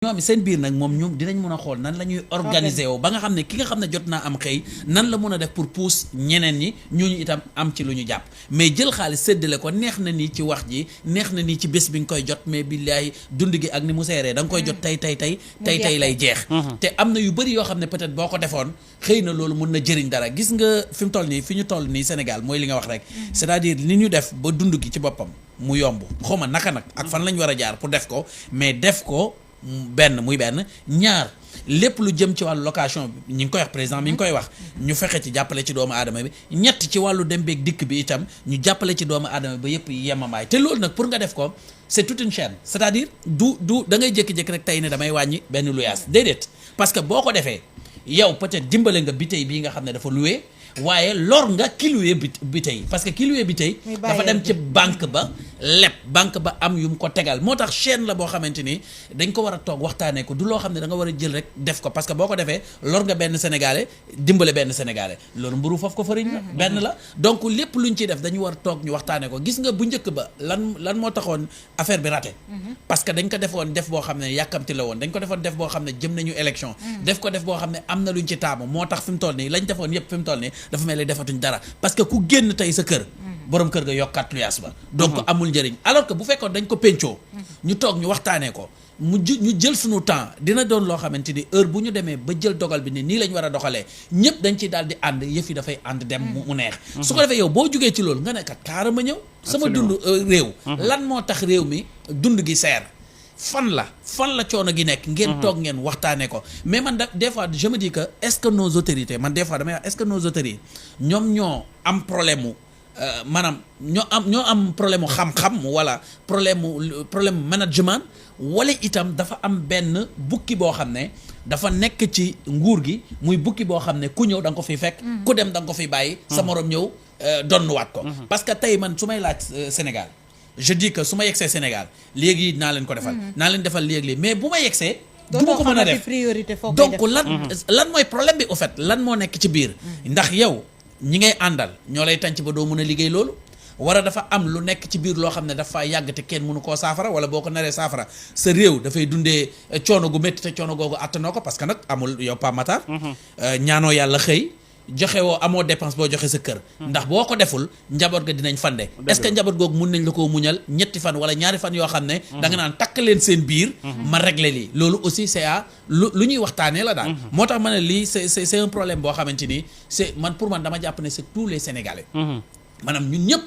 ñoom seen biir nag moom ñoom dinañ mën a xool nan la ñuy organiser woo ba nga xam ne ki nga xam ne jot naa am xëy nan la mën a def pour pousse ñeneen ñi ñooñu itam am ci lu ñu jàpp mais jël xaalis séddale ko neex na nii ci wax ji neex na nii ci bés bi nga koy jot mais billaay dund gi ak ni mu seeree da nga koy jot tey lay jeex te am na yu bëri yoo xam ne peut-être boo ko defoon xëy na loolu mun na jëriñ dara gis nga fi mu toll nii fi ñu toll nii Sénégal mooy li nga wax rek c'est-à-dire li ñu def ba dund gi ci boppam mu yomb xawma naka nag ak fan lañ war a jaar pour def ko mais def ko benn ñaar lépp lu jëm ci wàllu location bi ñi ngi koy wax président mi ngi koy wax ñu fexe ci jàppale ci doomu aadama bi ñett ci wàllu dem beeg dikk bi itam ñu jàppale ci doomu aadama bi ba yëpp yemamaay te loolu nag pour nga def ko c'est toute une chaîne c'est-à-dire du da ngay jékki-jékki rek tey ne damay wàññi benn luyaas déedéet parce que boo ko defee yow peut-être dimbale nga bitey bii nga xam ne dafa loué waaye lor nga ki loué bitey parce que ki loué bitey dafa dem ci banque ba banque ba am yu mu ko tegal moo tax chaîne la boo xamante ni dañ ko war a toog waxtaanee ko du loo xam ne da nga war a jël rek def ko parce que boo ko defee lor nga benn sénégalais dimbale benn sénégalais loolu mburu foofu ko fariñ la benn la donc lépp luñ ciy def dañu war a toog ñu waxtaanee ko gis nga bu njëkk ba lan moo taxoon affaire bi raté parce que dañ ko defoon def boo xam ne yàkkamti la woon dañ ko defoon def boo xam ne jëm nañu élection def ko def boo xam ne am na luñ ci taamu moo tax fi mu toll nii lañ defoon yëpp fi mu toll nii dafa mel ni defatuñ dara parce que ku génn tey sa kër borom kër ga yokkaat luyaas ba donc amul njëriñ alors que bu fekkoon dañ ko pencoo ñu toog ñu waxtaanee ko ñu jël suñu temps dina doon loo xamante ni heure bu ñu demee ba jël dogal bi ni nii lañ war a doxalee ñëpp dañ ciy daal di ànd yëf yi dafay ànd dem mu neex su ko defee yow boo jógee ci loolu nga ne kat kaara ma ñëw sama dund réew lan moo tax réew mi dund gi seer fan la coono gi nekk ngeen toog ngeen waxtaanee ko mais man des fois je me dis que est-ce que nos autorités man des fois damay wax est-ce que nos autorités ñoom ñoo am problème mu maanaam ñoo am problème mu xam-xam wala problème management wala itam dafa am benn bukki boo xam ne dafa nekk ci nguur gi muy bukki boo xam ne ku ñëw da nga ko fiy fekk ku dem da nga ko fiy bàyyi sa morom ñëw donnuwaat ko parce que tey man su may laaj Sénégal je dis que su ma yegsee Sénégal léegi naa leen ko defal naa leen defal léegi mais bu ma yegsee du ma ko mën a def donc lan mooy problème bi au fait lan moo nekk ci biir ndax yow ñi ngay àndal ñoo lay tànc ba doo mën a liggéey loolu wala dafa am lu nekk ci biir loo xam ne dafa yàgg te kenn mënu koo saafara wala boo ko naree saafara sa réew dafay dundee coono gu métti te coono googu attanoo ko parce que nag amul yow Pa Matar ñaanoo yàlla xëy joxe woo amoo dépense boo joxe sa kër ndax boo ko deful njaboot ga dinañ fande est-ce que njaboot googu mun nañ la koo muñal ñetti fan wala ñaari fan yoo xam ne da nga naan takk leen seen biir ma régler lii loolu aussi c'est lu ñuy waxtaanee la daal moo tax ma ne lii c'est un problème boo xamante ni c'est man pour man dama jàpp ne c'est tous les Sénégalais maanaam ñun ñëpp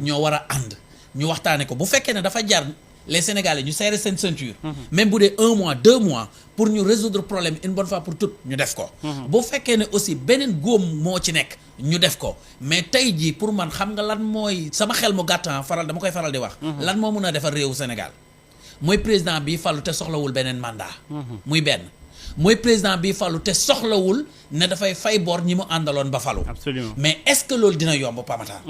ñoo war a ànd ñu waxtaane ko bu fekkee ne dafa jar les Sénégalais ñu serrer seen ceinture même bu dee 1 mois 2 mois pour ñu résoudre problème une bonne fois pour toutes ñu def ko bu fekkee ne aussi beneen góom moo ci nekk ñu def ko mais tey jii pour man xam nga lan mooy sama xel mu gàttan dama koy faral di wax lan moo mun a defar réewu Sénégal mooy président bi fallu te soxlawul beneen mandat muy benn mooy président bi fallu te soxlawul ne dafay fay bor ñi mu àndaloon ba falu absolument mais est-ce que loolu dina yomb Pa Matar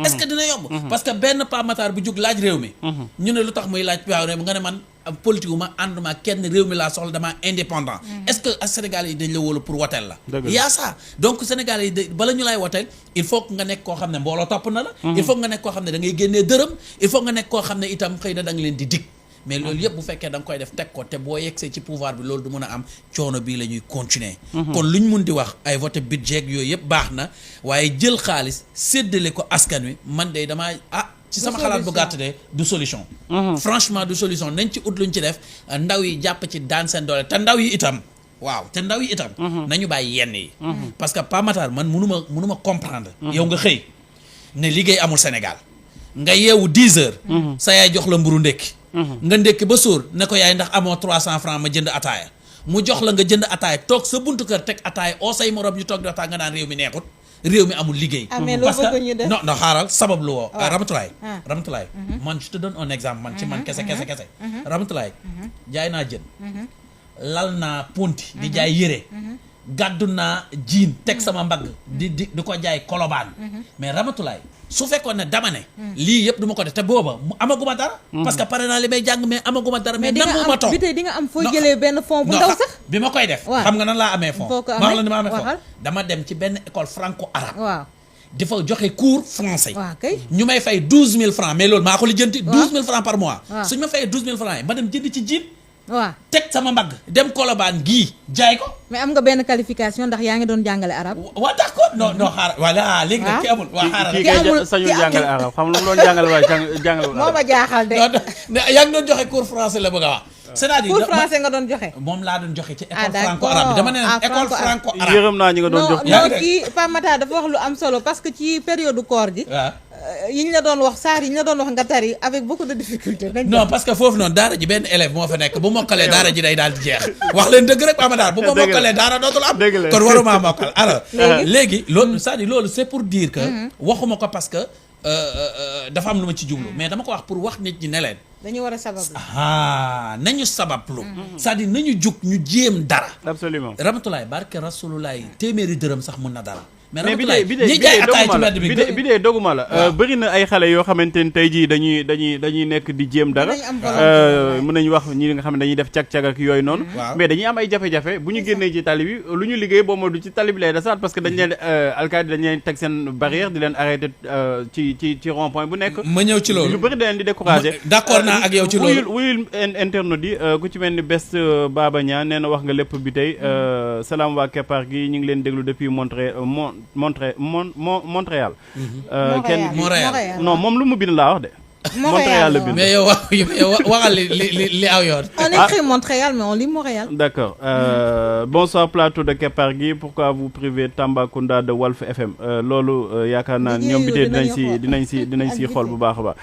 est-ce que dina yomb parce que benn Pa Matar bu jug laaj réew mi ñu ne lu tax muy laaj waaw réew mi nga ne man politique wu ma ànduma kenn réew mi laa soxla dama indépendant est-ce que Sénégal yi dañ la wóolu pour woteel la yaa ça donc Sénégal yi bala ñu lay woteel il faut que nga nekk koo xam ne mbooloo topp na la il faut que nga nekk koo xam ne da ngay génnee dërëm il faut nga nekk koo xam ne itam xëy na da nga leen di dig mais loolu yëpp bu fekkee da nga koy def teg ko te boo yegsee ci pouvoir bi loolu du mën a am coono bii la ñuy continuer kon lu ñu mun di wax ay voté budget yooyu yëpp baax na waaye jël xaalis séddale ko askan wi man de damaa ci sama xalaat bu gàtt de du solution franchement du solution nañ ci ut luñ ci def ndaw yi jàpp ci daan seen doole te ndaw yi itam nañu bàyyi yenn yi parce que Pa Matar man mënuma comprendre yow nga xëy ne liggéey amul Sénégal nga yeewu 10 heures sa yaay jox la mburu ndékki nga ndékki ba sóor ne ko yaay ndax amoo 300 francs ma jënd ataaya mu jox la nga jënd ataaya toog sa buntu kër teg ataaya oo say morom ñu toog di waxtaan nga naan réew mi neexut réew mi amul liggéey parce que non xaaral sabab lu woo Ramatulaay man je te donne un exemple man ci man kese Ramatulaay jaay naa jën lal naa ponti di jaay yére gàddu naa jiin teg sama mbagg di ko jaay kolobaan mais Ramatulaay su fekkoon ne dama ne lii yëpp du ma ko def te booba amaguma dara parce que pare naa li may jàng mais amaguma dara mais nanguma toog bi tey di nga am foo jëlee benn fond bu ndaw sax bi ma koy def xam nga nan laa amee fond ma wax la ni ma amee fond dama dem ci benn école franco-arabe waaw di fa joxe cours français ñu may fay 12 000 francs mais loolu maa ko lijjanti 12 000 francs par mois suñu ma fayee 12 000 francs yi ma dem jënd ci jiin waaw teg sama mbagg dem Colobane gii jaay ko. mais am nga benn qualification ndax yaa ngi doon jàngale arabe. waaw d'accord non xaaral voilà léegi nag ki amul. waa xaaral kii kay sañu jàngale arabe xam lu mu doon jàngale waaye jàngale moo ma jaaxal de. non yaa ngi doon joxe cours français la bëgg a wax. c'est-à-dire cours français nga doon joxe. moom laa doon joxe ci école d'accord. franco-arabe bi dama ne leen école franco-arabe. yërëm naa ñi nga doon jox. yaa ngi non dégg. kii Pape Matar dafa wax lu am solo parce que ci période koor gi. waaw. yi ñu la doon wax saar yi ñu la doon wax nga tari avec beaucoup de difficulté. non parce que foofu noonu daara ji benn élève moo fa nekk bu mokkalee daara ji day daal di jeex wax leen dëgg rek Pape Matar bu ma mokkalee daara dootul am. dëgg la kon waruma mokkal alors. léegi loolu c'est-à-dire loolu c'est pour dire que. waxuma ko parce que dafa am lu ma ci jublu mais dama ko wax pour wax nit ñi ne leen. dañu war a sabablu. nañu sabablu. c'est-à-dire nañu jug ñu jéem dara. absolument Ramatulaay barke Rasululaay téeméeri dërëm sax mun na dara. mais bi dee doguma la bëri na ay xale yoo xamante ni tey jii dañuy nekk di jéem dara mën nañu wax ñi nga xam ne dañuy def cag-cag ak yooyu noonu mais dañuy am ay jafe-jafe bu ñu génnee ci tali bi lu ñu liggéey boo ma du ci tali bi lay desaat parce que dañ leen alkaati dañ leen teg seen barrière di leen arrêté ci rond point bu nekk ma ñëw ci loolu ñu bëri da leen di découragé d'accord naa ak yow ci loolu wuyul internaute yi ku ci mel ni Best Baba Niang nee na wax nga lépp bi tey salaam waa keppaar gi ñu ngi leen déglu depuis Montréal. Montréal non moom lu mu bind laa wax de. Montréal la bind mais yow waxal li aw yoon. On écrit Montréal mais on lit Montréal. D'accord. Bonsoir plateau de Kepar gi pourquoi vous privez Tambacounda de Walf FM loolu yaakaar naa ñoom bi tey dinañ si xool bu baax a baax.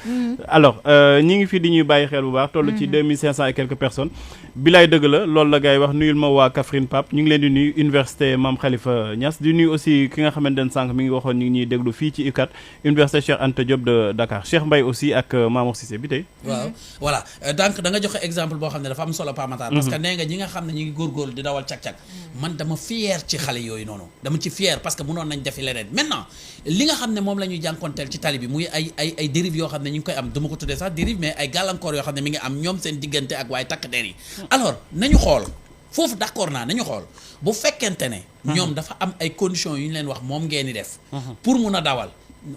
alors ñi ngi fi di ñuy bàyyi xel bu baax toll ci 2500 et quelques personnes. bilaay dëgg la loolu la gars yi wax nuyul ma waa Kaffrine Pape ñu ngi leen di nuyu université Mame Khalifa Niass di nuyu aussi ki nga xamante ne sànq mi ngi waxoon ñu ngi ñuy déglu fii ci UCAD université Cheikh Anta Diop de Dakar Cheikh Mbaye aussi ak Mamour Cissé bi tey. waaw voilà donc da nga joxe exemple boo xam ne dafa am solo Pape Matar parce que nee nga ñi nga xam ne ñu ngi góorgóorlu di dawal cag-cag man dama fier ci xale yooyu noonu dama ci fier parce que mënoon nañ defi leneen maintenant li nga xam ne moom la ñuy jànkonteel ci tali bi muy ay dérive yoo xam ne ñu ngi koy am duma ko tuddee sax dérive mais ay gàllankoor yoo xam ne mi ngi am ñoom seen diggante ak waaye takk der yi alors nañu xool foofu d'accord naa nañu xool bu fekkente ne ñoom dafa am ay conditions yu ñu leen wax moom ngeen di def pour mun a dawal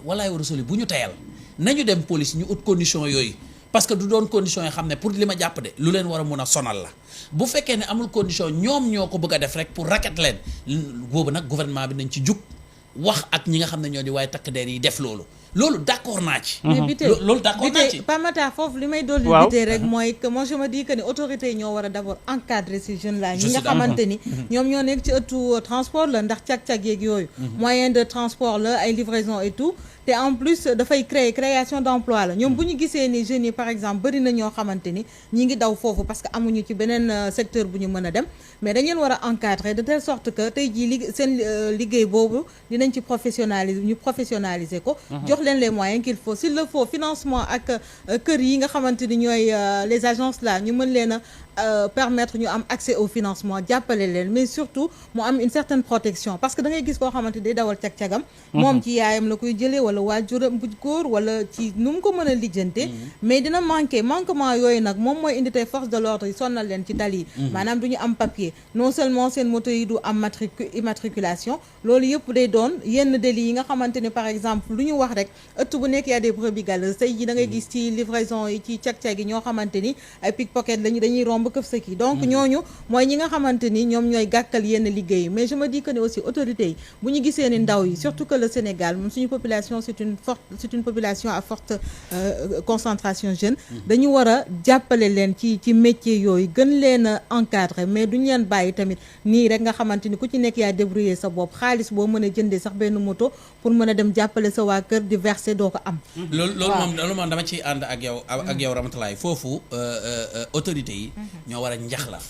walaay war a soli bu ñu teyal nañu dem police ñu ut condition yooyu parce que du doon condition yi xam ne pour li ma jàpp de lu leen war a mun a sonal la bu fekkee ne amul condition ñoom ñoo ko bëgg a def rek pour racket leen boobu nag gouvernement bi nañ ci jug wax ak ñi nga xam ne ñoo di waaye takk der yi def loolu d'accord naa ci. mais bi tey loolu d'accord naa ci Pape Matar foofu li may dolli. waaw bi tey rek mooy que moi je me dis que ni autorités yi ñoo war a d'abord encadrer ces jeunes là. ñi nga xamante ni ñoom ñoo nekk ci ëttu transport la ndax cag-cag yeeg yooyu. moyen de transport la ay livraison et tout. te en plus dafay création d'emploi la ñoom bu ñu gisee ni jeunes yi par exemple bëri na ñoo xamante ni ñi ngi daw foofu parce que amuñu ci beneen secteur bu ñu mën a dem mais dañ leen war a encadrer de telle sorte que tey jii seen liggéey boobu dinañ ci professionnaliser ko jox leen les moyens qu'il faut s'il le faut financement ak kër yi nga xamante ni ñooy les agences là ñu mën leen a permettre ñu am accès au financement jàppale leen mais surtout mu am une certaine protection parce que da ngay gis koo xamante day dawal cag-cagam moom ci yaayam la koy jëlee wala waajuram bu góor wala ci nu mu ko mën a lijjante mais dina manquement yooyu nag moom mooy indi tey force de l'ordre yi sonnal leen ci tali yi maanaam du ñu am papier non seulement seen moto yi du am immatriculation loolu yëpp day doon yenn délits yi nga xamante ne par exemple lu ñu wax rek ëtt bu nekk y a des brebis galeuses tey ji da ngay gis ci livraison yi ci cag-cag yi ñoo xamante ni ay pickpocket lañu dañuy romb këf sa kii donc ñooñu mooy ñi nga xamante ni ñoom ñooy gàkkal yenn liggéey mais je me dis que ne aussi autorités yi bu ñu gisee ni ndaw yi surtout que le Sénégal moom suñu population c'est une population à forte concentration jeune dañu war a jàppale leen ci métier yooyu gën leen a encadrer mais duñu leen bàyyi tamit nii rek nga xamante ni ku ci nekk yaa débrouiller sa bopp xaalis boo mën a jëndee sax benn moto pour mën a dem jàppale sa waa kër di verser doo ko am loolu moom dama ciy ànd ak yow Ramatulaay foofu autorités yi ñoo war a njaxlaf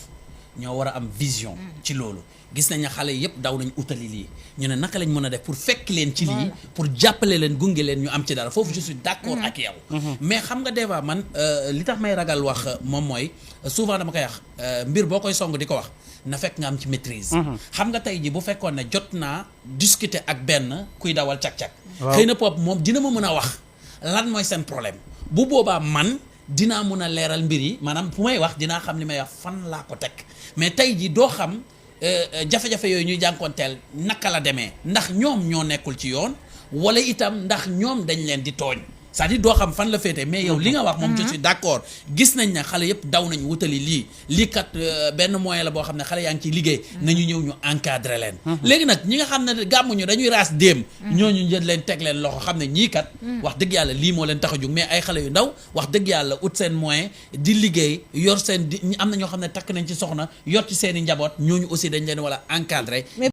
ñoo war a am vision ci loolu gis nañ ne xale yëpp daw nañ utali lii ñu ne naka lañ mën a def pour fekk leen ci lii pour jàppale leen gunge leen ñu am ci dara foofu je suis d'accord ak yow mais xam nga des fois man li tax may ragal wax moom mooy souvent dama koy wax mbir boo koy song di ko wax na fekk nga am ci maîtrise xam nga tey ji bu fekkoon ne jot naa discuter ak benn kuy dawal cag-cag xëy na pop moom dina ma mën a wax lan mooy seen problème bu boobaa man dinaa mun a leeral mbir yi maanaam fu may wax dinaa xam li may wax fan laa ko teg mais tey ji doo xam jafe-jafe yooyu ñuy jànkoonteel naka la demee ndax ñoom ñoo nekkul ci yoon wala itam ndax ñoom dañ leen di tooñ c'est-à-dire doo xam fan la féete mais yow li nga wax moom je suis d'accord gis nañ ne xale yëpp daw nañ wutali lii kat benn moyen la boo xam ne xale yaa ngi ciy liggéey nañu ñëw ñu encadrer leen léegi nag ñi nga xam ne gàmmuñu dañuy raas déem ñooñu jël leen teg leen loxo xam ne ñii kat wax dëgg yàlla lii moo leen tax a jóg mais ay xale yu ndaw wax dëgg yàlla ut seen moyen di liggéey yor seen am na ñoo xam ne takk nañ ci soxna yor ci seen i njaboot ñooñu aussi dañ leen wala encadrer